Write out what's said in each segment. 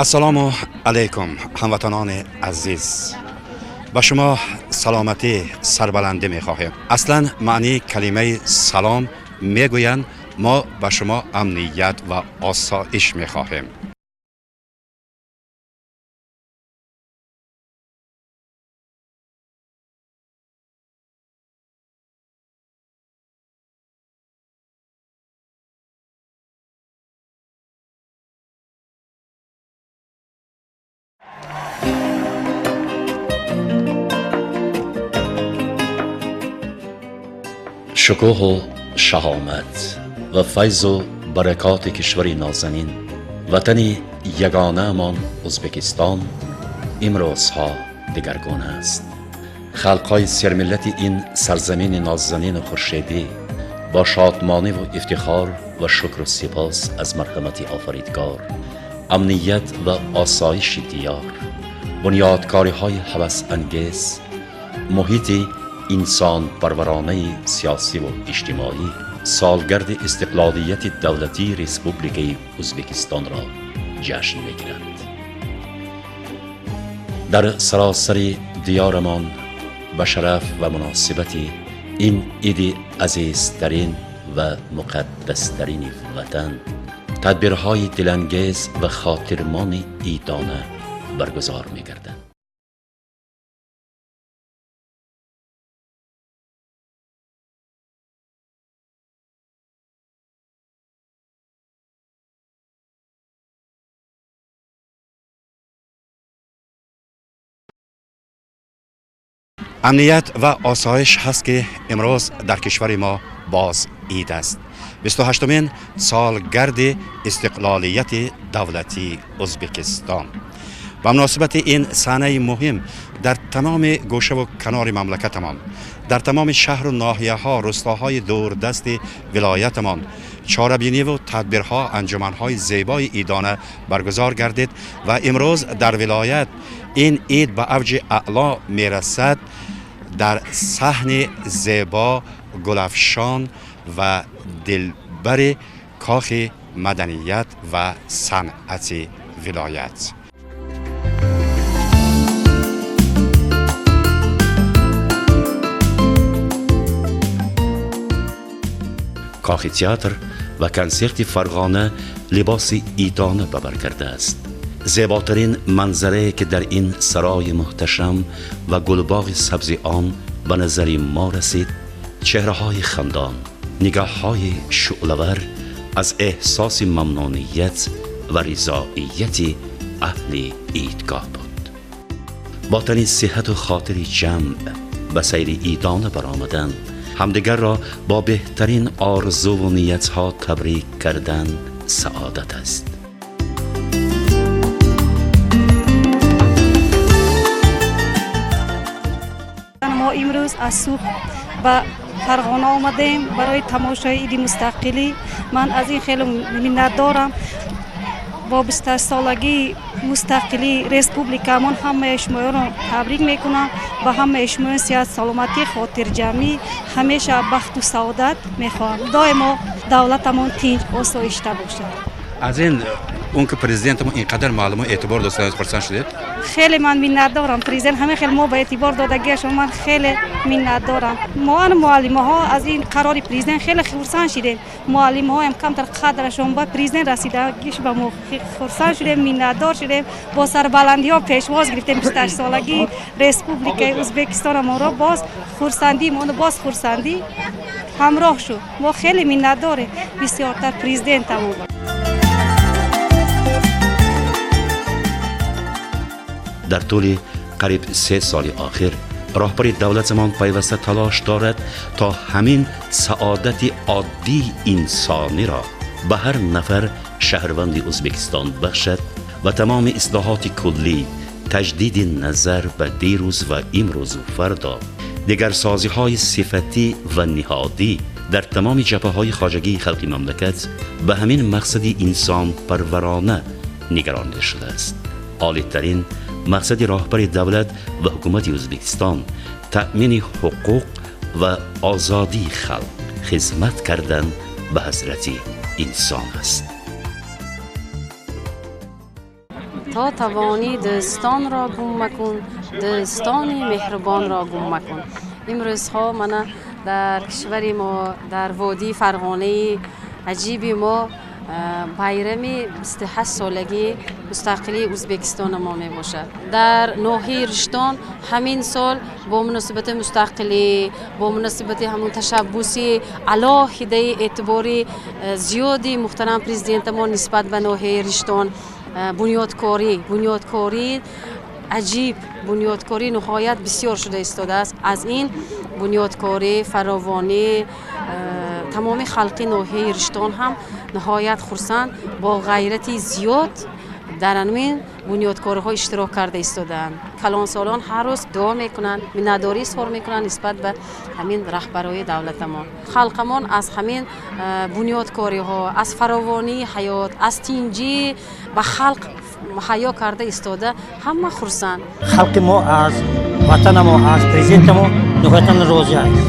Ассалому алайкум, ҳамватанони азиз. Ба шумо саломатӣ, сарбаландӣ мехоҳем. Аслан маънии калимаи салом мегӯянд, мо ба шумо амният ва осоиш мехоҳем. Шукӯҳу шаҳомат ва файзу баракоти кишвари нозанин, ватани ягонаамон Ӯзбекистон имрӯзҳо дигаргуна аст. Халқҳои сермиллати ин сарзамини нозанину хуршедӣ бо шодмониву ифтихор ва шукру сипос аз марҳамати офаридгор, амният ва осоиши диёр, бунёдкориҳои ҳавасангез, муҳити инсонпарваронаи сиёсиву иҷтимоӣ солгарди истиқлолияти давлатии Республикаи Ӯзбекистонро ҷашн мегиранд. Дар саросари диёрамон ба шараф ва муносибати ин иди азизтарин ва муқаддастарини ватан тадбирҳои дилангез ва хотирмони идона баргузор мегарданд. Амният ва осоиш ҳаст, ки имрӯз дар кишвари мо боз ид аст. 28-умин солгарди истиқлолияти давлатии Ӯзбекистон. Ба муносибати ин саҳнаи муҳим дар тамоми гӯшаву канори мамлакатамон, дар тамоми шаҳру ноҳияҳо, рӯстоҳои дурдасти вилоятамон чорабиниву тадбирҳо, анҷуманҳои зебои идона баргузор гардид ва имрӯз дар вилоят ин ид ба авҷи аъло мерасад. Дар саҳни зебо, гулафшон ва дилбари кохи маданият ва санъати вилоят. Кохи театр ва консерти Фарғона либоси идона ба бар кардааст. Зеботарин манзарае, ки дар ин сарои муҳташам ва гулбоғи сабзи он ба назари мо расид, чеҳраҳои хандон, нигоҳҳои шӯълавар аз эҳсоси мамнуният ва ризоияти аҳли идгоҳ буд. Бо тани сиҳату хотири ҷамъ ба сайри идона баромадан, ҳамдигарро бо беҳтарин орзуву ниятҳо табрик кардан саодат аст. Мо имрӯз аз Суғд ба Фарғона омадем барои тамошои иди мустақилӣ. Ман аз ин хеле миннатдорам. Бо 28-солагии мустақилии республикамон ҳамаи шумоёнро табрик мекунам ва ҳамаи шумоён сиҳат, саломатӣ, хотирҷамъӣ, ҳамеша бахту саодат мехоҳам. Доимо давлатамон тинҷ, осоишта бошад. Аз ин он ки президентамон ин қадар маълумот эътибор доштанд, хурсанд шудед? Хеле ман миннатдорам. Президент ҳамин хел мо ба эътибор додагиашон ман хеле миннатдорам. Мо муаллимаҳо аз ин қарори президент хеле хурсанд шудем. Муаллимаҳоям камтар қадрашон ба президент расидагиш ба мо хурсанд шудем, миннатдор шудем. Бо сарбаландиҳо пешвоз гирифтем 28-солагии Республикаи Ӯзбекистонамонро. Боз хурсандии моно боз хурсандӣ ҳамроҳ шуд. Мо хеле миннатдорем бисёртар президентамон. Дар тӯли қариб 3 соли охир роҳбари давлатамон пайваста талош дорад, то ҳамин саодати оддии инсониро ба ҳар нафар шаҳрванди Ӯзбекистон бахшад ва тамоми ислоҳоти куллӣ, таҷдиди назар ба дирӯз ва имрӯзу фардо, дигарсозиҳои сифатӣ ва ниҳодӣ дар тамоми ҷабҳаҳои хоҷагии халқи мамлакат ба ҳамин мақсади инсонпарварона нигаронида шудааст. Олитарин мақсади роҳбари давлат ва ҳукумати Ӯзбекистон таъмини ҳуқуқ ва озодии халқ, хизмат кардан ба ҳазрати инсон аст. То тавонӣ дӯстонро гум макун, дӯстони меҳрубонро гум макун. Имрӯзҳо мана дар кишвари мо, дар водии Фарғонаи аҷиби мо байрами 28 солагии мустақилии Ӯзбекистони мо мебошад. Дар ноҳияи Риштон ҳамин сол бо муносибати мустақилӣ, бо муносибати ҳамун ташаббуси алоҳидаи эътибори зиёди муҳтарам президентамон нисбат ба ноҳияи Риштон, бунёдкорӣ аҷиб, бунёдкорӣ ниҳоят бисёр шуда истодааст. Аз ин бунёдкорӣ, фаровонӣ тамоми халқи ноҳияи Риштон ҳам ниҳоят хурсанд, бо ғайрати зиёд дар ҳамин бунёдкориҳо иштирок карда истодаанд. Калонсолон ҳар рӯз дуо мекунанд, миннатдорӣ изҳор мекунанд нисбат ба ҳамин раҳбарои давлатамон. Халқамон аз ҳамин бунёдкориҳо, аз фаровонии ҳаёт, аз тинҷӣ ба халқ муҳайё карда истода ҳама хурсанд. Халқи мо аз ватанамо, аз президентамо ниҳоятан розӣ аст.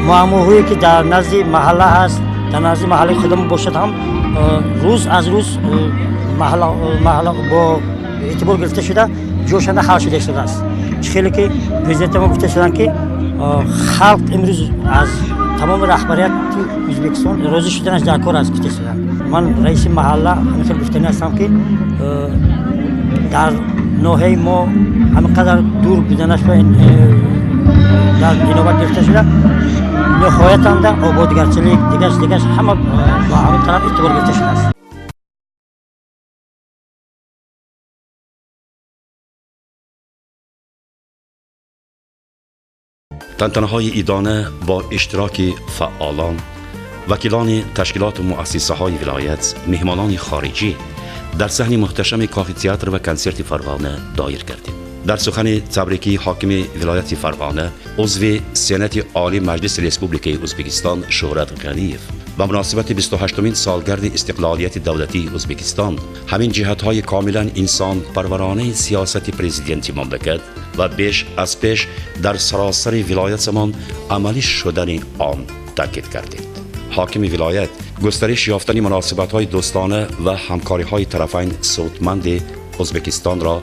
Муаммоҳое ки дар назди маҳалла ҳаст, дар назди маҳаллаи худамон бошад ҳам рӯз аз рӯз маҳалла бо эътибор гирифта шуда, ҷошанда ҳал шуда истодааст. Чӣ хеле ки президентамо гуфта шуданд, ки халқ имрӯз аз тамоми раҳбарияти Ӯзбекистон розӣ шуданаш дар кор аст гуфта шуданд. Ман раиси маҳалла ҳамин хел гуфтанӣ ҳастам, ки дар ноҳияи мо ҳамин қадар дур буданаш дар инобат гирифта шуда, ниҳоятанда ободгарчилик дигаш ҳама ба ҳамин тараф эътибор гирифта шудааст. Тантанаҳои идона бо иштироки фаъолон, вакилони ташкилоту муассисаҳои вилоят, меҳмонони хориҷӣ дар саҳни муҳташами Кохи театр ва консерти Фарғона доир гардид. Дар сухани табрикии ҳокими вилояти Фарғона, узви Сенати Олии Маҷлиси Республикаи Ӯзбекистон Шӯҳрат Ғаниев ба муносибати 28-умин солгарди истиқлолияти давлатии Ӯзбекистон ҳамин ҷиҳатҳои комилан инсонпарваронаи сиёсати президенти мамлакат ва беш аз пеш дар саросари вилоятамон амалӣ шудани он таъкид гардид. Ҳокими вилоят густариш ёфтани муносибатҳои дӯстона ва ҳамкориҳои тарафайн судманди Ӯзбекистонро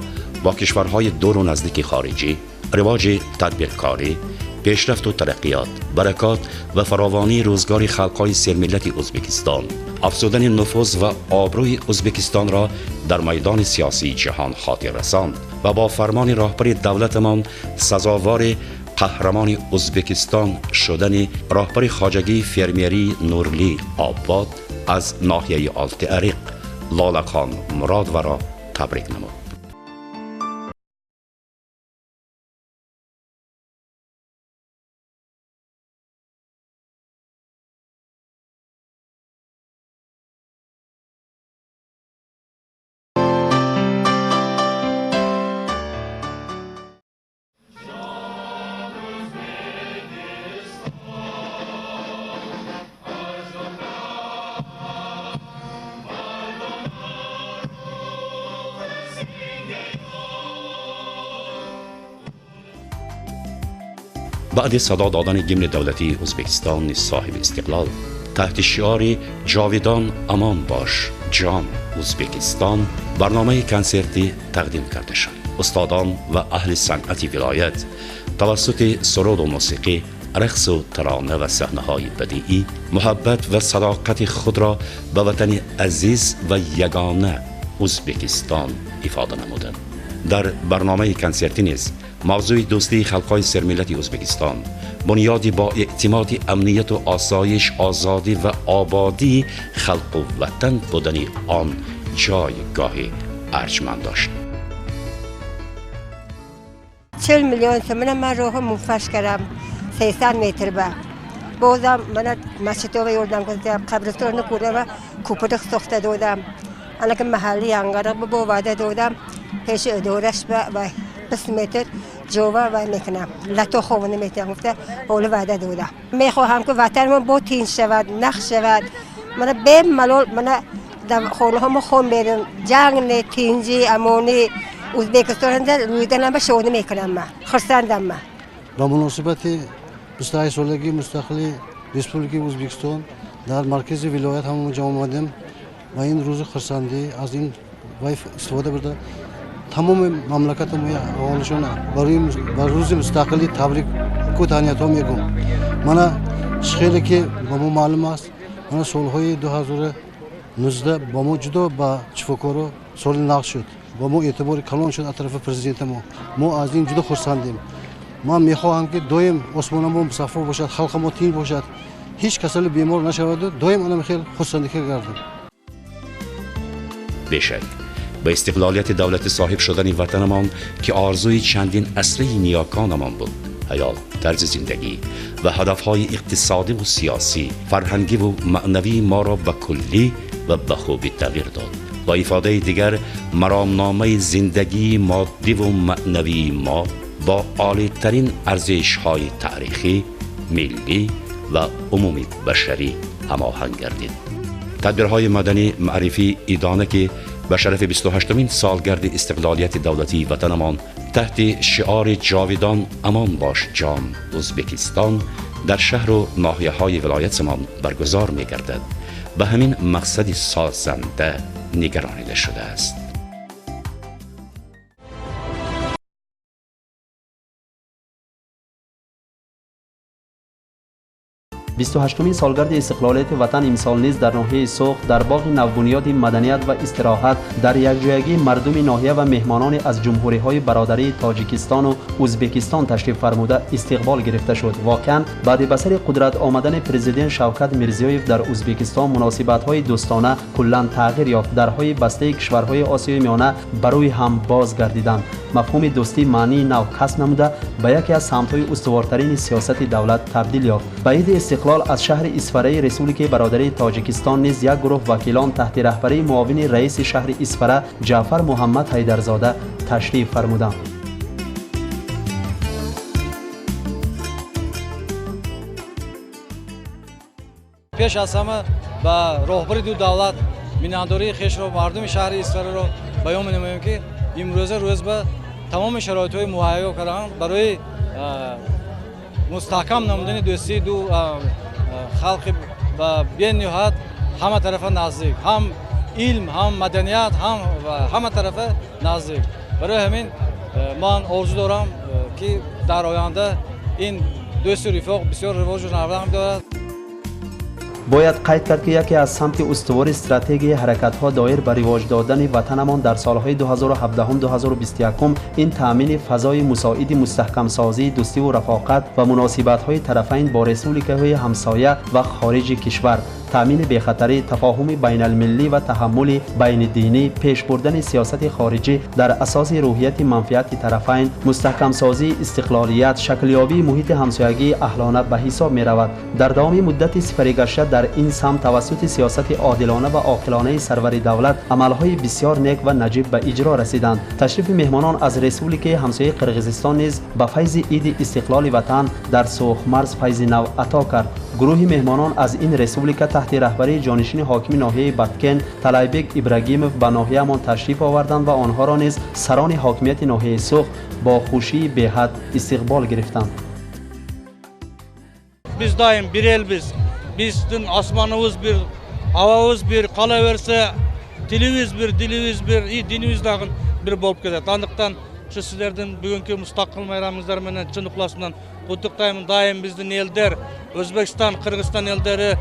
бо кишварҳои дуру наздики хориҷӣ, ривоҷи тадбиркорӣ, пешрафту тараққиёт, баракот ва фаровонии рӯзгори халқҳои сермиллати Ӯзбекистон, афзудани нуфуз ва обрӯи Ӯзбекистонро дар майдони сиёсии ҷаҳон хотир расонд ва бо фармони роҳбари давлатамон сазовори қаҳрамони Ӯзбекистон шудани роҳбари хоҷагии фермерии Нурли Обод аз ноҳияи Олтиариқ Лолахон Муродоваро табрик намуд. Баъди садо додани гимни давлатии Ӯзбекистони соҳиби истиқлол таҳти шиори «Ҷовидон амон бош, ҷон Ӯзбекистон» барномаи консертӣ тақдим карда шуд. Устодон ва аҳли санъати вилоят тавассути суруду мусиқӣ, рақсу тарона ва саҳнаҳои бадиӣ муҳаббат ва садоқати худро ба ватани азиз ва ягона Ӯзбекистон ифода намуданд. Дар барномаи консертӣ низ мавзӯи дӯстии халқҳои сермиллати Ӯзбекистон, бунёди бо эътимоди амнияту осоиш, озодӣ ва ободии халқу ватан будани он ҷойгоҳи арҷманд дошт. 40 миллион сомона ман роҳо мунфаш кардам, 300 метр ба. Бозам мана масҷидова ёрдам кардам, қабристони кӯрдам, кӯприк сохта додам. Анаки маҳалли янгариқ бо ваъда додам, пеши идораш ба 20 метр ҷова вай мекунам, лато ховона метиҳам гуфта, ҳоло ваъда додам. Мехоҳам ки ватанамон бо тинҷ шавад, нақш шавад. Мана бемалол мана дар хонаҳо мо хон мерем, ҷанг не, тинҷӣ, амонӣ. Ӯзбекистонда рӯйданам ба шодӣ мекунам ман, хурсандам ман. Ба муносибати 28 солагии мустақили Республикаи Ӯзбекистон дар маркази вилоят ҳамон ҷамъ омадем ва ин рӯзи хурсандӣ аз ин вай истифода бурда Тамоми мамлакати аҳолишона барои ба рӯзи мустақилӣ табрику таҳниятҳо мегӯм. Мана хеле ки ба мо маълум аст, мана солҳои 2019 ба мо ҷудо ба шифокоро соли нағз шуд, ба мо эътибори калон шуд аз тарафи президента. Мо аз ин ҷудо хурсандем. Ман мехоҳам, ки доим осмонамо мусаффо бошад, халқамо тинҷ бошад, ҳеҷ касали бемор нашаваду доим ана хел хурсандӣ гардем. Бешак, ба истиқлолияти давлати соҳиб шудани ватанамон, ки орзуи чандин асраи ниёконамон буд, ҳаёт, тарзи зиндагӣ ва ҳадафҳои иқтисодиву сиёсӣ, фарҳангиву маънавии моро ба куллӣ ва ба хубӣ тағйир дод. Ба ифодаи дигар, маромномаи зиндагии моддиву маънавии мо бо олитарин арзишҳои таърихӣ, миллӣ ва умуми башарӣ ҳамоҳанг гардид. Тадбирҳои маданӣ маърифӣ идона, ки ба шарафи 28-умин солгарди истиқлолияти давлатии ватанамон таҳти шиори «Ҷовидон амон бош, ҷон Ӯзбекистон» дар шаҳру ноҳияҳои вилоятамон баргузор мегардад, ба ҳамин мақсади созанда нигаронида шудааст. 28-умин солгарди истиқлолияти ватан имсол низ дар ноҳияи Суғд дар боғи навбунёди маданият ва истироҳат дар якҷоягии мардуми ноҳия ва меҳмонони аз ҷумҳуриҳои бародарии Тоҷикистону Ӯзбекистон ташриф фармуда истиқбол гирифта шуд. Воқеан, баъди ба сари қудрат омадани президент Шавкат Мирзиёев дар Ӯзбекистон муносибатҳои дӯстона куллан тағйир ёфт. Дарҳои бастаи кишварҳои Осиёи Миёна ба рӯи ҳам боз гардиданд. Мафҳуми дӯстӣ маънии нав касб намуда, ба яке аз самтҳои устувортарини сиёсати давлат табдил ёфт. Ба иди истиқлол аз шаҳри Исфараи Республикаи бародарии Тоҷикистон низ як гурӯҳ вакилон таҳти раҳбарии муовини раиси шаҳри Исфара Ҷаъфар Муҳаммад Ҳайдарзода ташриф фармуданд. Пеш аз ҳама ба роҳбари ду давлат миннатдории хешро, мардуми шаҳри Исфараро баён менамоем, ки имрӯза рӯз ба тамоми шароитҳои муҳайё карданд барои мустаҳкам намудани дӯстии ду халқи ба бениҳоят ҳама тарафа наздик, ҳам илм, ҳам маданият, ҳам ҳама тарафа наздик. Барои ҳамин ман орзу дорам, ки дар оянда ин дӯсту рафоқ бисёр ривоҷу равнақ дорад. Бояд қайд кард, ки яке аз самти устувори стратегияи ҳаракатҳо доир ба ривоҷ додани ватанамон дар солҳои 2017-2021 ин таъмини фазои мусоиди мустаҳкамсозии дӯстиву рафоқат ва муносибатҳои тарафайн бо республикаҳои ҳамсоя ва хориҷи кишвар, таъмини бехатарӣ, тафоҳуми байналмиллӣ ва таҳаммули байнидинӣ, пеш бурдани сиёсати хориҷӣ дар асоси рӯҳияти манфиати тарафайн, мустаҳкамсозии истиқлолият, шаклёбии муҳити ҳамсоягии аҳлона ба ҳисоб меравад. Дар давоми муддати сипаригашта дар ин самт тавассути сиёсати одилона ва оқилонаи сарвари давлат амалҳои бисёр нек ва наҷиб ба иҷро расиданд. Ташрифи меҳмонон аз республикаи ҳамсояи Қирғизистон низ ба файзи иди истиқлоли ватан дар Суғмарз файзи нав ато кард. Гурӯҳи меҳмонон аз ин республика таҳти раҳбарии ҷонишини ҳокими ноҳияи Баткен Талайбек Ибрагимов ба ноҳияамон ташриф оварданд ва онҳоро низ сарони ҳокимияти ноҳияи Суғд бо хушии беҳад истиқбол гирифтанд. Биз дайым бир элбиз, биздин асманыбыз бир, абабыз бир, кала берсе тилибиз бир, дилибиз бир и динибиз дагы бир болуп кетет. Андыктан ушу сиздердин бүгүнкү мустакил майрамыңыздар менен чын ыкласымдан куттуктаймын. Дайым биздин элдер, Өзбекстан, Кыргызстан элдери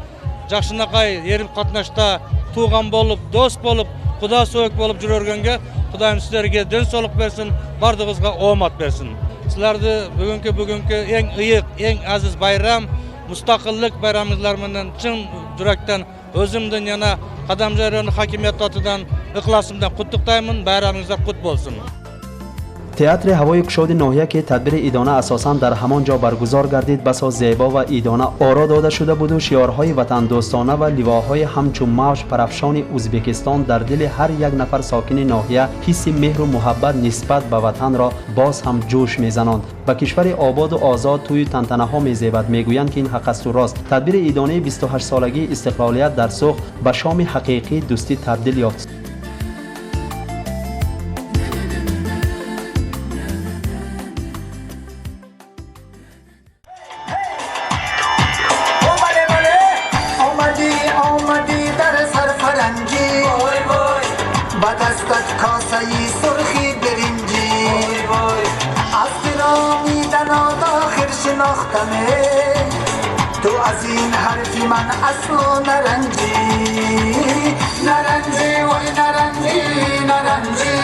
жакшынакай эрим катнашта тууган болуп, дос болуп, куда сөөк болуп жүрө бергенге Кудайым сиздерге ден соолук берсин, баардыгыбызга оомат берсин. Силерди бүгүнкү эң ыйык, эң азиз байрам, мустакылдык байрамыңыздар менен чын жүрөктөн өзүмдүн жана Кадамжай району хакимияты атынан ыкласымдан куттуктаймын. Байрамыңыздар кут болсун. Театри ҳавои кушоди ноҳия, ки тадбири идона асосан дар ҳамон ҷо баргузор гардид, басо зебо ва идона оро дода шуда буду шиорҳои ватандӯстона ва ливоҳои ҳамчун мавҷ парафшони Ӯзбекистон дар дили ҳар як нафар сокини ноҳия ҳисси меҳру муҳаббат нисбат ба ватанро боз ҳам ҷӯш мезананд. Ба кишвари ободу озод тӯю тантанаҳо мезебад, мегӯянд, ки ин ҳақ асту рост. Тадбири идонаи 28-солагии истиқлолият дар Суғд ба шоми ҳақиқии дӯстӣ табдил ёфт. Ба дастат косаи сурхи биринҷӣ. از این حرفی من اصلا نرنجی نرنجی وای نرنجی نرنجی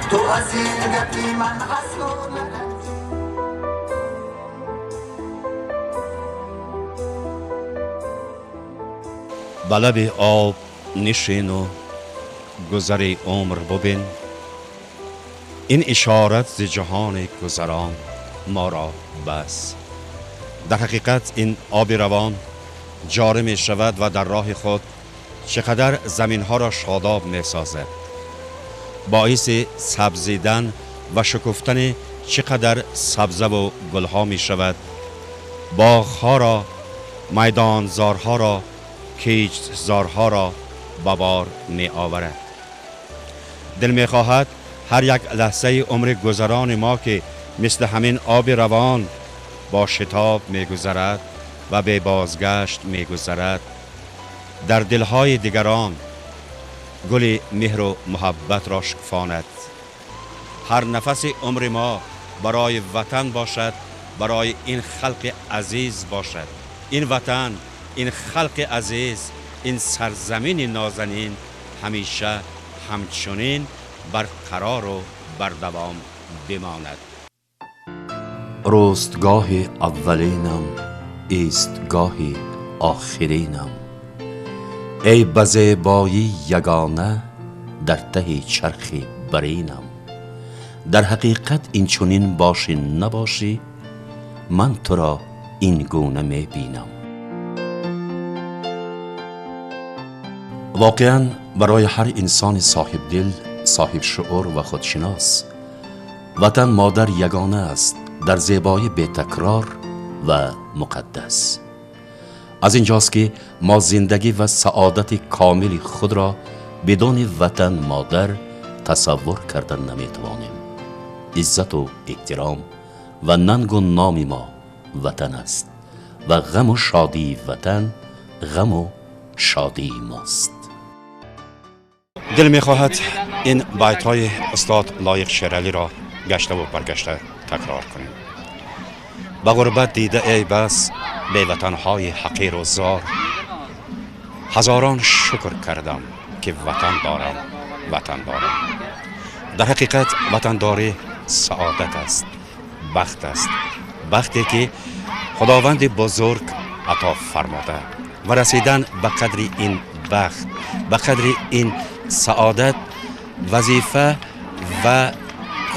تو از این گپی من اصلا نرنجی. به لب آب نشین و گذر عمر ببین، این اشارت ز جهان گذران ما را بس. در حقیقت این آب روان جاری می شود و در راه خود چقدر زمین ها را شاداب می سازد، باعث سبزیدن و شکفتن چقدر سبزه و گلها می شود، باغ ها را، میدانزارها را، کیچزارها را به بار می آورد. دل می خواهد هر یک لحظه عمر گذران ما که مثل همین آب روان با شتاب می گذرد و به بازگشت می گذرد، در دلهای دیگران گل مهر و محبت را شکفاند. هر نفس عمر ما برای وطن باشد، برای این خلق عزیز باشد. این وطن، این خلق عزیز، این سرزمین نازنین همیشه همچنین برقرار و بردوام بماند. رستگاه اولینم، ایستگاه آخرینم، ای به زیبایی یگانه در ته چرخ برینم. در حقیقت این چنین باشی نباشی، من تو را این گونه می بینم. واقعا برای هر انسان صاحب دل، صاحب شعور و خودشناس، وطن مادر یگانه است در زیبایی بی تکرار و مقدس. از اینجاست که ما زندگی و سعادت کامل خود را بدون وطن مادر تصور کردن نمیتوانیم. عزت و احترام و ننگ و نام ما وطن است و غم و شادی وطن غم و شادی ماست. دل میخواهد این بیت های استاد لایق شیرعلی را گشته و برگشته تکرار کنیم. به غربت دیده ای بس به وطنهای حقیر و زار، هزاران شکر کردم که وطن دارم، وطن دارم. در حقیقت وطنداری سعادت است، بخت است، بختی که خداوند بزرگ عطا فرماده و رسیدن به قدر این بخت، به قدر این سعادت، وظیفه و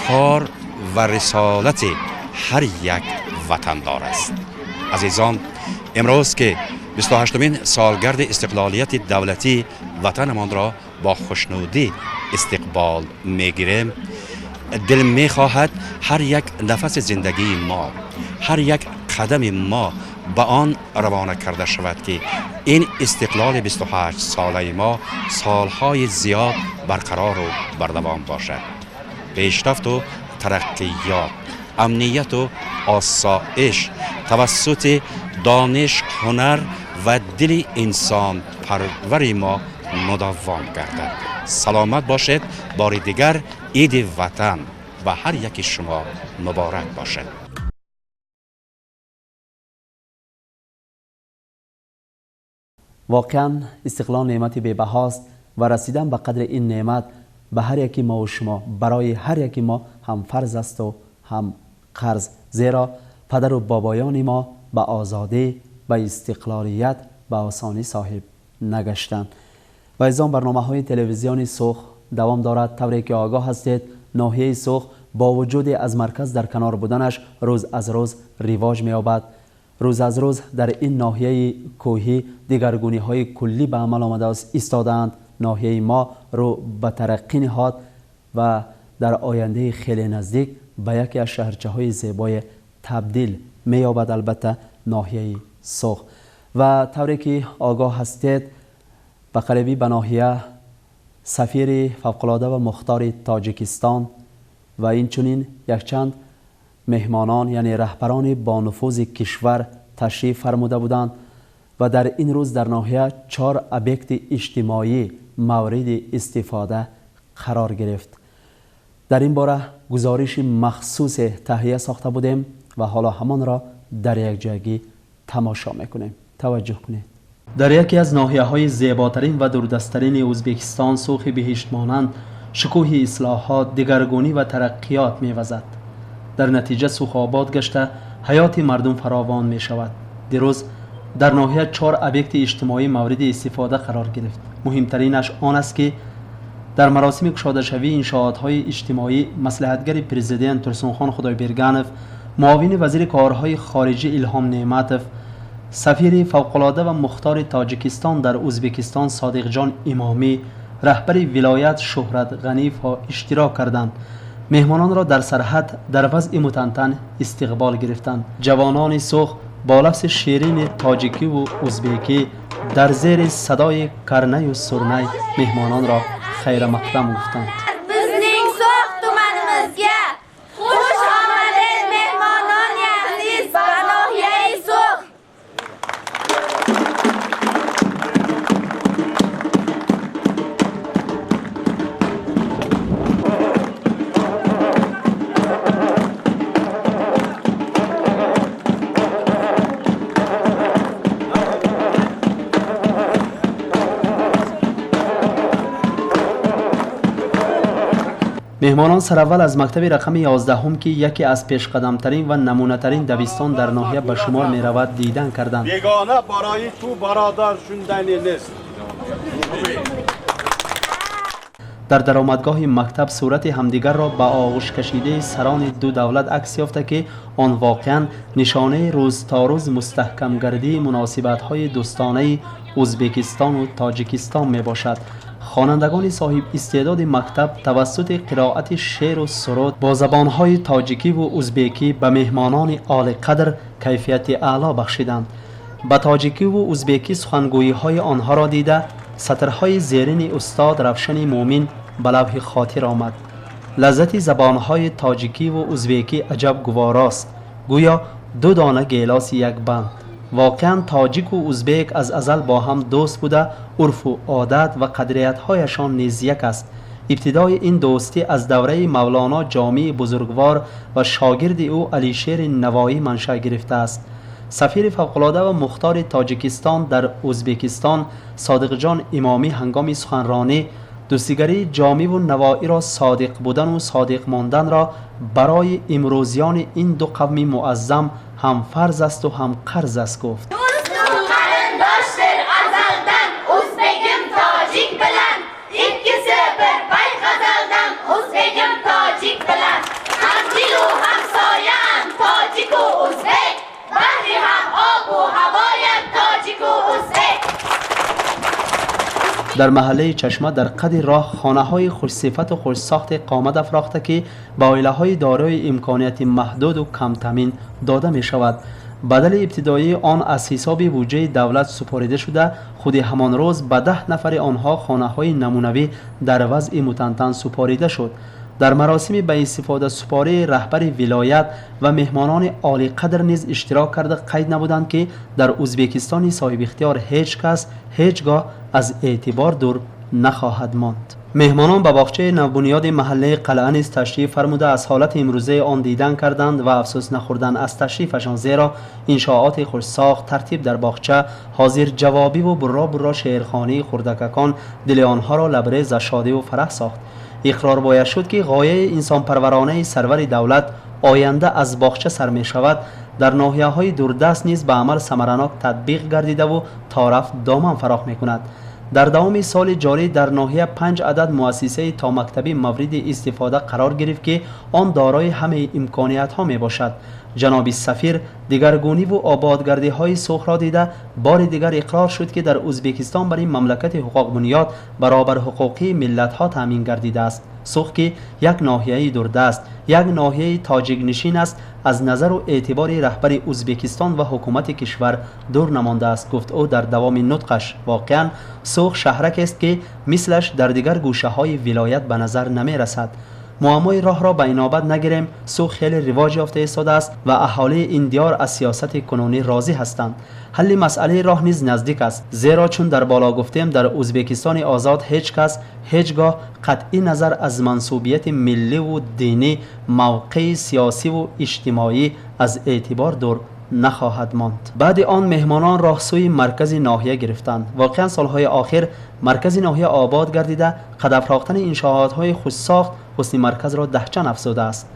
کار و رسالت هر یک وطندار است. عزیزان، امروز که 28مین سالگرد استقلالیت دولتی وطنمان را با خوشنودی استقبال میگیریم، دل میخواهد هر یک نفس زندگی ما، هر یک قدم ما به آن روانه کرده شود که این استقلال 28 ساله ما سالهای زیاد برقرار و بردوام باشد. پیشرفت و ترقیات، امنیت و آسایش توسط دانش، هنر و دل انسان پرور ما مداوم گردد. سلامت باشد. بار دیگر عید وطن و هر یک شما مبارک باشد. واقعا استقلال نعمت بی‌بهاست و رسیدن به قدر این نعمت به هر یکی ما و شما، برای هر یکی ما هم فرض است و هم قرض، زیرا پدر و بابایان ما به آزادی، به استقلالیت به آسانی صاحب نگشتند. و از آن برنامه های تلویزیونی سوخ دوام دارد. طوری که آگاه هستید، ناحیه سوخ با وجود از مرکز در کنار بودنش روز از روز رواج می‌یابد. روز از روز در این ناحیه کوهی دیگرگونی های کلی به عمل آمده است ایستادند. ناحیه ما رو به ترقی نهاد و در آینده خیلی نزدیک به یکی از شهرچه های زیبای تبدیل می‌یابد، البته ناحیه سوخ. و طوری که آگاه هستید، به قریبی به ناحیه سفیر فوق‌العاده و مختار تاجیکستان و اینچنین یکچند مهمانان، یعنی رهبران با نفوذ کشور تشریف فرموده بودند و در این روز در ناحیه 4 ابیکت اجتماعی مورد استفاده قرار گرفت. در این باره گزارش مخصوص تهیه ساخته بودیم و حالا همان را در یک جایگی тамошо мекунем. Таваҷҷӯҳ кунед. Дар яке аз ноҳияҳои зеботарин ва дурдасттарини Ӯзбекистон Сухи биҳиштмонанд шукӯҳи ислоҳот, дигаргунӣ ва тараққиёт мевазад. Дар натиҷа Сух обод гашта, ҳаёти мардум фаровон мешавад. Дирӯз дар ноҳия 4 объекти иҷтимоӣ мавриди истифода қарор гирифт. Муҳимтаринаш он аст, ки дар маросими кушодашавии иншоотҳои иҷтимоӣ маслиҳатгари президент Турсунхон Худойберганов, муовини вазири корҳои хориҷӣ Илҳом Неъматов, сафири фавқулода ва мухтори Тоҷикистон дар Ӯзбекистон Содиқҷон Имомӣ, раҳбари вилоят Шуҳрат Ғаниевҳо иштирок карданд. Меҳмононро дар сарҳад дар вазъи мутантан истиқбол гирифтанд. Ҷавонони Сух бо лафзи ширини тоҷикиву ӯзбекӣ дар зери садои карнаю сурнай меҳмононро хайрамақдам гуфтанд. Bizning So'x tumanimizga xush omaded mehmononi aziz va nohiyai So'x. Меҳмонон сараввал аз мактаби рақами 11 ки яке аз пешқадамтарин ва намунатарин дабистон дар ноҳия ба шумор меравад дидан карданд. Бегона барои ту бародар шундани нест. Дар даромадгоҳи мактаб сурати ҳамдигарро ба оғӯш кашидаи сарони ду давлат акс ёфта, ки он воқеан нишонаи рӯз то рӯз мустаҳкамгардии муносибатҳои дӯстонаи Ӯзбекистону Тоҷикистон мебошад. Хонандагони соҳиб истеъдоди мактаб тавассути қироати шеъру суруд бо забонҳои тоҷикиву ӯзбекӣ ба меҳмонони олиқадр кайфияти аъло бахшиданд. Ба тоҷикиву ӯзбекӣ сухангӯиҳои онҳоро дида сатрҳои зерини устод Равшани Мӯмин ба лавҳи хотир омад. Лаззати забонҳои тоҷикиву ӯзбекӣ аҷаб гуворост, гӯё ду дона гелоси як банд. Воқеан тоҷику ӯзбек аз азал бо ҳам дӯст буда, урфу одат ва қадриятҳояшон низ як аст. Ибтидои ин дӯстӣ аз давраи Мавлоно Ҷомии бузургвор ва шогирди ӯ Алишери Навоӣ маншаъ гирифтааст. Сафири фавқулода ва мухтори Тоҷикистон дар Ӯзбекистон Содиқҷон Имомӣ ҳангоми суханронӣ дӯстигарии Ҷомиву Навоиро содиқ будану содиқ монданро барои имрӯзиёни ин ду қавми муаззам ҳам фарз асту ҳам қарз аст гуфт. Do'stu qarindoshdir azaldan o'zbegim tojik bilan, ikkisi bir payqazaldan o'zbegim tojik bilan. Ham dilu hamsoyam tojiku o'zbek, bahri ham obu havoyam tojiku o'zbek. Дар маҳаллаи Чашма дар қади роҳ хонаҳои хушсифату хушсохте қомат афрохта, ки ба оилаҳои дорои имконияти маҳдуду камтамин дода мешавад. Бадали ибтидоии он аз ҳисоби буҷаи давлат супорида шуда, худи ҳамон рӯз ба 10 нафари онҳо хонаҳои намунавӣ дар вазъи мутантан супорида шуд. Дар маросими ба истифода супории раҳбари вилоят ва меҳмонони олиқадр низ иштирок карда қайд набуданд, ки дар Ӯзбекистони соҳибихтиёр ҳеҷ кас ҳеҷ гоҳ аз эътибор дур нахоҳад монд. Меҳмонон ба боғчаи навбунёди маҳаллаи Қалъа низ ташриф фармуда, аз ҳолати имрӯзаи он дидан карданд ва афсӯс нахӯрдан аз ташрифашон, зеро иншооти хушсохт, тартиб дар боғча, ҳозирҷавобиву бурро-бурро шеърхонии хурдакакон дили онҳоро лабрез аз шодиву фараҳ сохт. Иқрор бояд шуд, ки ғояи инсонпарваронаи сарвари давлат оянда аз боғча сар мешавад, дар ноҳияҳои дурдаст низ ба амал самаранок татбиқ гардидаву торафт доман фароғ мекунад. Дар давоми соли ҷорӣ дар ноҳия 5 адад муассисаи томактабӣ мавриди истифода қарор гирифт, ки он дорои ҳамаи имкониятҳо мебошад. Ҷаноби сафир дигаргуниву ободгардиҳои Сухро дида бори дигар иқрор шуд, ки дар Ӯзбекистон бар ин мамлакати ҳуқуқбунёд баробарҳуқуқии миллатҳо таъмин гардидааст. Сух, ки як ноҳияи дурдаст, як ноҳияи тоҷикнишин аст, аз назару эътибори раҳбари Ӯзбекистон ва ҳукумати кишвар дур намондааст, гуфт ӯ дар давоми нутқаш. Воқеан Сух шаҳракест, ки мислаш дар дигар гӯшаҳои вилоят ба назар намерасад. Муаммои роҳро ба инобат нагирем, Сух хеле ривоҷ ёфта истодааст ва аҳолии ин диёр аз сиёсати кунунӣ розӣ ҳастанд. Ҳалли масъалаи роҳ низ наздик аст, зеро чун дар боло гуфтем, дар Ӯзбекистони озод ҳеҷ кас ҳеҷ гоҳ қатъи назар аз мансубияти милливу динӣ, мавқеи сиёсиву иҷтимоӣ аз эътибор дур нахоҳад монд. Баъди он меҳмонон роҳ сӯи маркази ноҳия гирифтанд. Воқеан солҳои охир маркази ноҳия обод гардида, қад афрохтани иншоотҳои хушсохт ҳусни марказро даҳчанд афзудааст.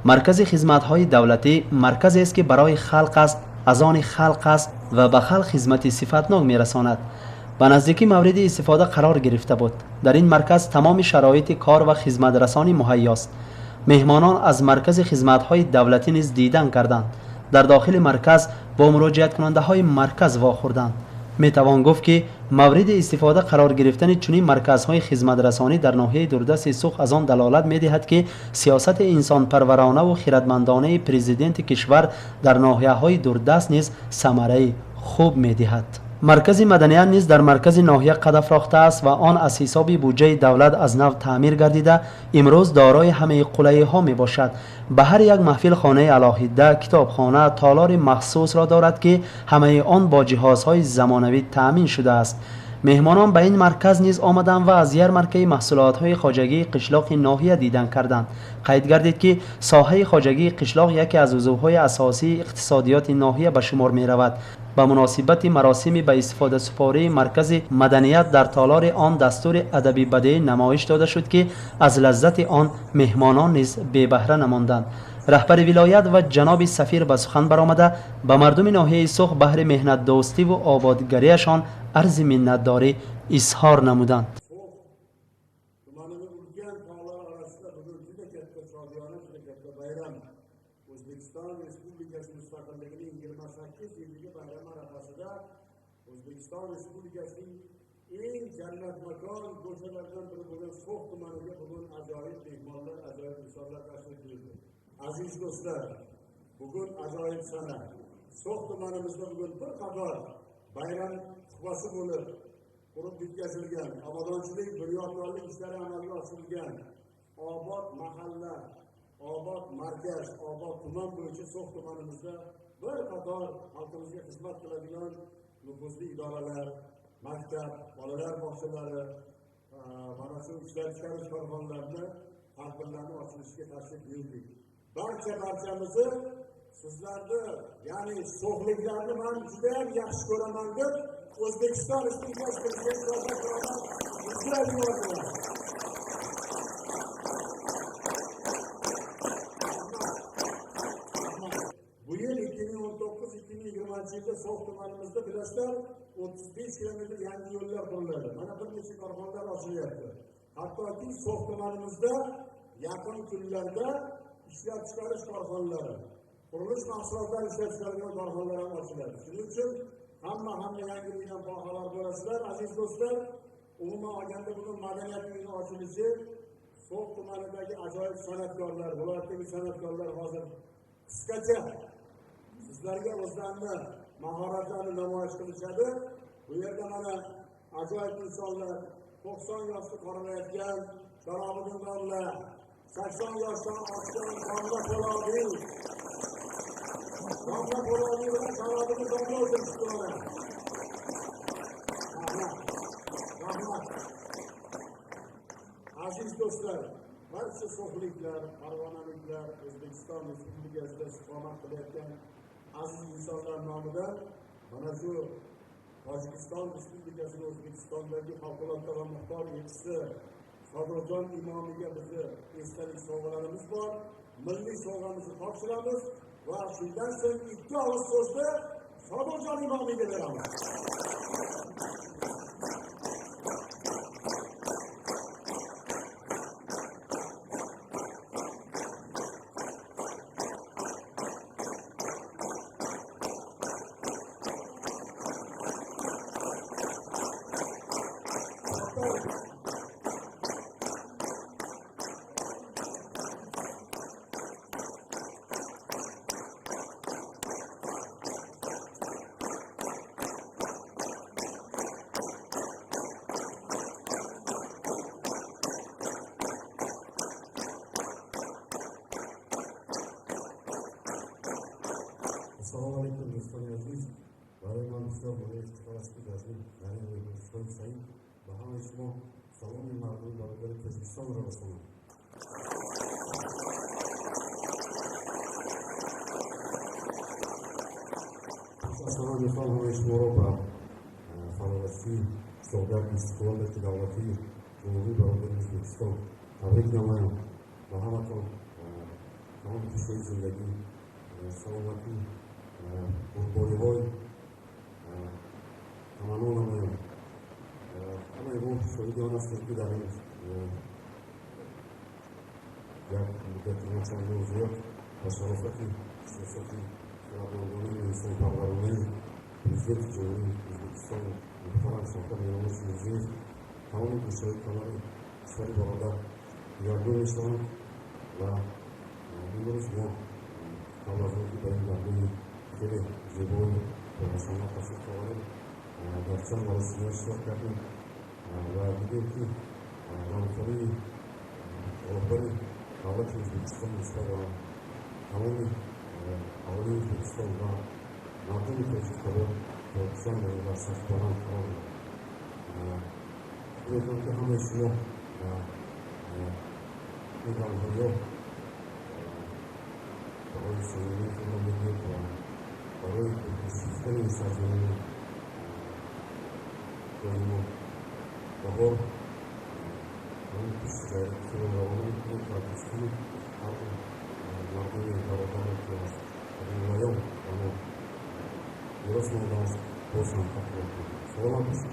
Маркази хизматҳои давлатӣ марказест, ки барои халқ аст, аз они халқ аст ва ба халқ хизмати сифатнок мерасонад. Ба наздикӣ мавриди истифода қарор гирифта буд. Дар ин марказ тамоми шароити кор ва хизматрасонӣ муҳайёст. Меҳмонон аз маркази хизматҳои давлатӣ низ дидан карданд. Дар дохили марказ бо муроҷиаткунандаҳои марказ вохӯрданд. Метавон гуфт, ки мавриди истифода қарор гирифтани чунин марказҳои хизматрасонӣ дар ноҳияи дурдасти Суғд аз он далолат медиҳад, ки сиёсати инсонпарваронаву хиратмандонаи президенти кишвар дар ноҳияҳои дурдаст низ самараи хуб медиҳад. Маркази маданият низ дар маркази ноҳия қад афрохтааст ва он аз ҳисоби буҷаи давлат аз нав таъмир гардида, имрӯз дорои ҳамаи қулайиҳо мебошад. Ба ҳар як маҳфил хонаи алоҳида, китобхона, толори махсусро дорад, ки ҳамаи он бо ҷиҳозҳои замонавӣ таъмин шудааст. Меҳмонон ба ин марказ низ омаданд ва аз ярмаркаи маҳсулотҳои хоҷагии қишлоқи ноҳия дидан карданд. Қайд гардид, ки соҳаи хоҷагии қишлоқ яке аз узвҳои асосии иқтисодиёти ноҳия ба шумор меравад. Ба муносибати маросими ба истифодасупории маркази маданият дар толори он дастури адаби бадеӣ намоиш дода шуд, ки аз лаззати он меҳмонон низ бебаҳра намонданд. Раҳбари вилоят ва ҷаноби сафир ба сухан баромада, ба мардуми ноҳияи Суғд баҳри меҳнатдӯстиву ободгариашон арзи миннатдорӣ изҳор намуданд. Tumanini ulkan tog'lar orasida bugun juda katta shodiyona, juda katta bayram, O'zbekiston Respublikasi mustaqilligining 28 yilligi bayrami arafasida O'zbekiston Respublikasining eng jannatmakon go'shalaridan biri bo'lgan So'x tumaniga bugun ajoyib mehmonlar, ajoyib insonlar tashrif buyurdi. Aziz do'stlar, bugun ajoyib sana. So'x tumanimizda bugun bir qator bayram tuhfasi bo'lib qurib bitkazilgan, obodonchilik, bunyodkorlik ishlari amalga oshirilgan obod mahalla, obod markaz, obod tuman bo'yicha So'x tumanimizda bir qator xalqimizga xizmat qiladigan nufuzli idoralar, maktab, bolalar bog'chalari, mana shu ishlab chiqarish korxonalarini tadbirlarni ochilishiga tashrif buyurdik. Barchamizni, sizlarni, ya'ni so'xliklarni man juda ham yaxshi ko'raman deb O'zbekiston Respublikasi Prezidenti yubordilar. Bu yil 2019-2020 yilda So'x tumanimizda bilasizlar 35 kilometr yangi yo'llar quriladi. Mana bir necha korxonalar ochilyapti. Hattoki So'x tumanimizda yaqin kunlarda ishlab chiqarish korxonalari, qurilish mahsulotlari ishlab chiqaradigan korxonalar ham ochiladi. Shuning uchun hamma yangi uydan boxabar bo'lasizlar, aziz do'stlar. Umuman olganda bugun madaniyat uyining ochilishi So'x tumanidagi ajoyib san'atkorlar, viloyatdagi san'atkorlar hozir qisqacha sizlarga o'zlarini mahoratlarini namoyish qilishadi. Bu yerda mana ajoyib insonlar, 90 yoshni qoralayotgan Sharobiddin domla, 80 yoshdan oshgan Domla Po'lodiy, Domla Po'lodiy bilan Sharobiddin domla o'tirishdi mana. Rahmat. Rahmat. Aziz do'stlar, barcha so'xliklar, farg'onaliklar, O'zbekiston Respublikasida istiqomat qilayotgan aziz insonlar nomidan mana shu Tojikiston Respublikasining O'zbekistondagi favqulodda va muxtor elchisi Sodiqjon Imomiga bizni esdalik sovg'alarimiz bor. Milliy sovg'amizni topshiramiz va shundan so'ng ikki og'iz so'zni Sodiqjon Imomiga beramiz. Assalomu alaykum do'stlar aziz. Барои ман бисёр боиси ифтихор аст, ки дар ин меҳмонхонаи саид ба ҳамаи шумо саломи мардуми бародари Тоҷикистонро расонам. Масалан, мехоҳам ҳамаи шуморо ба фарорасии солгарди истиқлолияти давлатии Ҷумҳурии бародари Ӯзбекистон табрик намоям ва ҳаматон тамоми хушҳои зиндагӣ, саломатӣ, бурдбориҳои таманно намоям. Ҳамаи мо шоҳиди он ҳастем, ки дар ин як муддати начандон зиёд ба шарофати сиёсати хирадмандонаи инсонпарваронаи Президенти Ҷумҳурии Ӯзбекистон муҳтарам Шавкат Миромонович Мирзиёев тамоми гӯшаҳои канори кишвари бародар дигаргун мешаванд ва имрӯз мо қабл аз он ки ба ин даргоҳи хеле зебои бонашомат ташриф оварем, дар чанд маросимҳо иштирок кардем ва дидем, ки ғамхории роҳбари давлати Ӯзбекистон нисбат ба тамоми аҳолии Ӯзбекистон ва мардуми тоҷиктабор то чанд дар сатҳи баланд қарор дорад. Фикр мекунам, ки ҳамаи шумо ин ғамхориҳо барои самимии худро медиҳед ва барои пурхушшуфтани ин сарзамини доимо баҳор ҳамин кӯшиши ғайрати худро равона мекунед ва дӯстии ҳарду мардуми бародарро, ки аз қадимулайём ба мо мерос мондааст, боз ҳам тақвият медиҳед. Саломат бошед.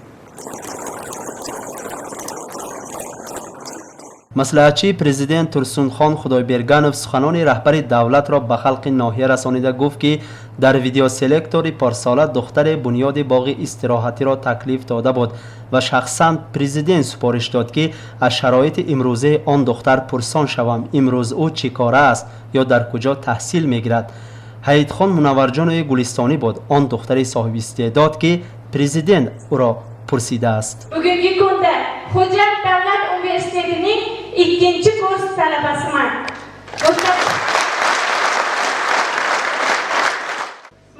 Маслиҳатчии президент Турсунхон Худойберганов суханони раҳбари давлатро ба халқи ноҳия расонида гуфт, ки дар видеоселектори порсола духтаре бунёди боғи истироҳатиро таклиф дода буд ва шахсан президент супориш дод, ки аз шароити имрӯзаи он духтар пурсон шавам, имрӯз ӯ чӣ кора аст ё дар куҷо таҳсил мегирад. Ҳаитхон Мунавварҷонови Гулистонӣ буд он духтари соҳибистеъдод, ки президент ӯро пурсидааст. Bugungi kunda Xo'jand davlat universitetining ikkinchi kurs talabasiman.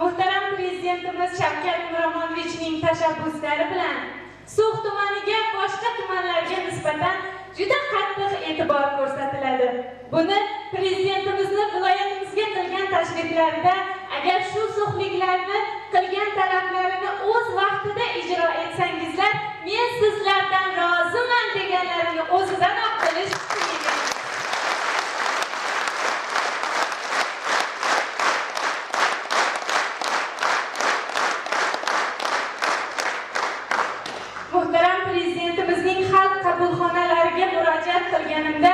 Muhtaram prezidentimiz Shavkat Miromonovichning tashabbuslari bilan So'x tumaniga boshqa tumanlarga nisbatan juda qattiq e'tibor ko'rsatiladi. Buni prezidentimizni viloyatimizga qilgan tashriflarida agar shu so'xliklarni qilgan talablarini o'z vaqtida ijro etsangizlar, men sizlardan roziman deganlarini o'zidanoq bilish qiyin. Muhtaram prezidentimizning xalq qabulxonalariga murojaat qilganimda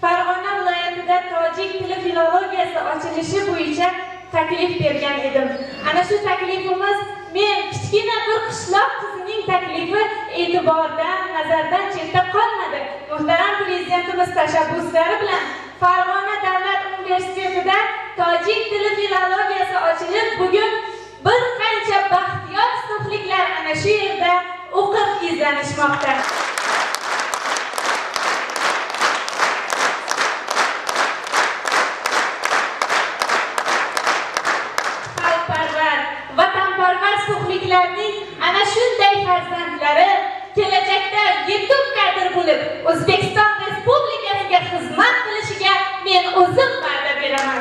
Farg'ona viloyatida tojik tili filologiyasi ochilishi bo'yicha taklif bergan edim. Ana shu taklifimiz, men kichkina bir qishloq qizining taklifi e'tibordan, nazardan chetda qolmadi. Muhtaram prezidentimiz tashabbuslari bilan Farg'ona davlat universitetida tojik tili filologiyasi ochilib, bugun bir qancha baxtiyor so'xliklar ana shu yerda o'qib izlanishmoqda. Xalqparvar, vatanparvar so'xliklarning ana shunday farzandlari kelajakda yetuk kadr bo'lib O'zbekiston Respublikasiga xizmat qilishiga men o'zim va'da beraman.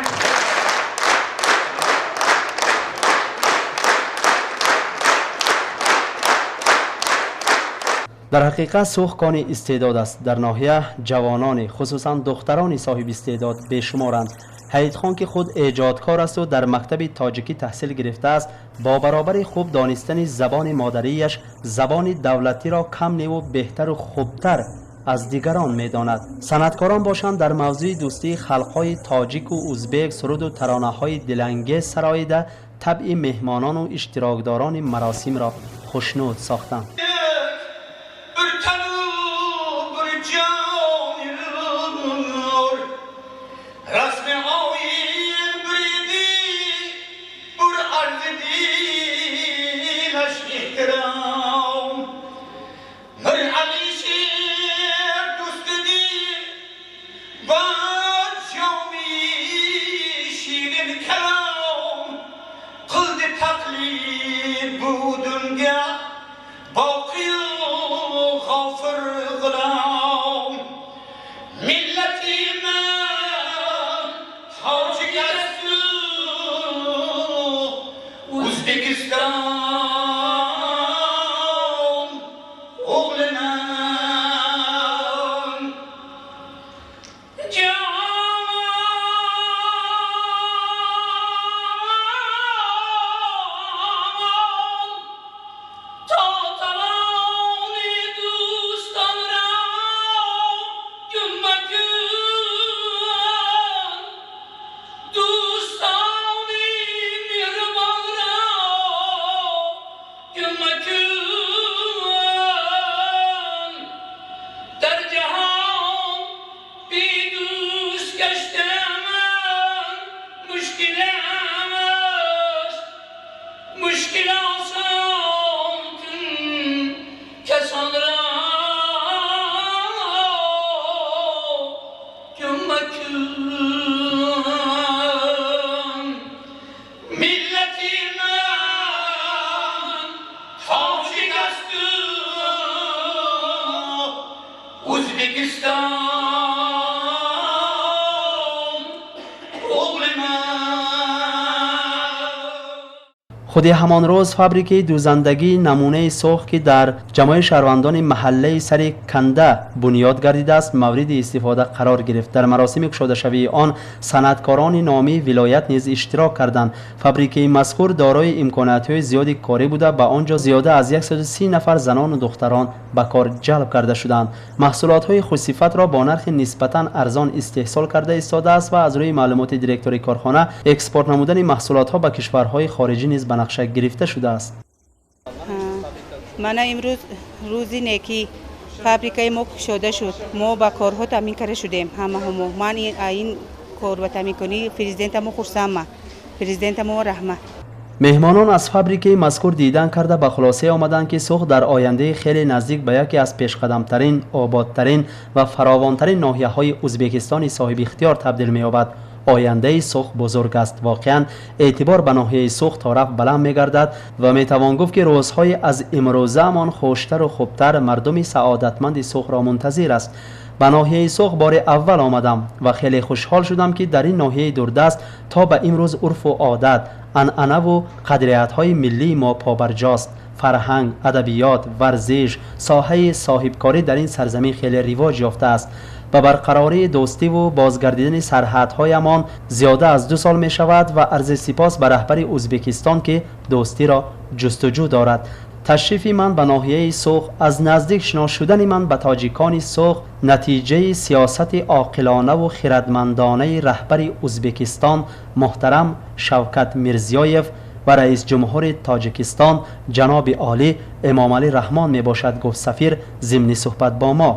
Дар ҳақиқат Сух кони истеъдод аст. Дар ноҳия ҷавононе, хусусан духтарони соҳиби истеъдод бешуморанд. Ҳаитхон, ки худ эҷодкор асту дар мактаби тоҷикӣ таҳсил гирифтааст, бо баробари хуб донистани забони модарияш забони давлатиро кам неву беҳтару хубтар аз дигарон медонад. Санъаткорон бошанд, дар мавзӯи дӯстии халқҳои тоҷику узбек суруду таронаҳои дилангез сароида, табъи меҳмонону иштирокдорони маросимро хушнуд сохтанд. O'g'li man. Ҷон то тавони дӯстон ро гум макун, дӯстони меҳрубон ро гум макун. Дар ҷаҳон бедӯст гаштам мушкил аст, мушкил осон кун касон ро гум макун. Миллати ман тоҷик аст, O'zbekiston o'g'li man. Худи ҳамон рӯз фабрикаи дӯзандагии намунаи Суғд, ки дар ҷамоаи шаҳрвандони маҳаллаи Сари Канда бунёд гардидааст, мавриди истифода қарор гирифт. Дар маросими кушодашавии он санъаткорони номии вилоят низ иштирок карданд. Фабрикаи мазкур дорои имкониятҳои зиёди корӣ буда, ба он ҷо зиёда аз 130 нафар занону духтарон ба кор ҷалб карда шуданд. Маҳсулотҳои хушсифатро бо нархи нисбатан арзон истеҳсол карда истодааст ва аз рӯи маълумоти директори корхона, экспорт намудани маҳсулотҳо ба кишварҳои хориҷӣ низ ба нақша гирифта шудааст. Мана, имрӯз рӯзи некӣ, фабрикаи мо кушода шуд. Мо ба корҳо таъмин карда шудем ҳамаҳомо. Ман ин кор ба таъминкунии президентамо хурсандма. Президентамо раҳмат. Меҳмонон аз фабрикаи мазкур дидан карда, ба хулосае омаданд, ки Суғд дар ояндаи хеле наздик ба яке аз пешқадамтарин, ободтарин ва фаровонтарин ноҳияҳои Ӯзбекистони соҳибихтиёр табдил меёбад. Ояндаи Суғд бузург аст. Воқеан, эътибор ба ноҳияи Суғд торафт баланд мегардад ва метавон гуфт, ки рӯзҳои аз имрӯзаамон хуштару хубтар мардуми саодатманди Суғдро мунтазир аст. Ба ноҳияи Суғд бори аввал омадам ва хеле хушҳол шудам, ки дар ин ноҳияи дурдаст то ба имрӯз урфу одат, анъанаву қадриятҳои миллии мо побарҷост. Фарҳанг, адабиёт, варзиш, соҳаи соҳибкорӣ дар ин сарзамин хеле ривоҷ ёфтааст. Ба барқарории дӯстиву бозгардидани сарҳадҳоямон зиёда аз 2 сол мешавад ва арзи сипос ба раҳбари Ӯзбекистон, ки дӯстиро ҷустуҷӯ дорад. Ташрифи ман ба ноҳияи Суғд, аз наздик шинос шудани ман ба тоҷикони Суғд натиҷаи сиёсати оқилонаву хирадмандонаи раҳбари Ӯзбекистон муҳтарам Шавкат Мирзиёев ва раисҷумҳури Тоҷикистон ҷаноби олӣ Эмомалӣ Раҳмон мебошад, гуфт сафир зимни суҳбат бо мо.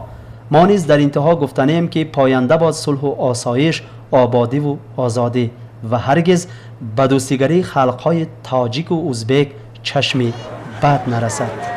Мо низ дар интиҳо гуфтанем, ки поянда бод сулҳу осоиш, ободиву озодӣ ва ҳаргиз ба дӯстигарии халқҳои тоҷику ӯзбек чашми бад нарасад.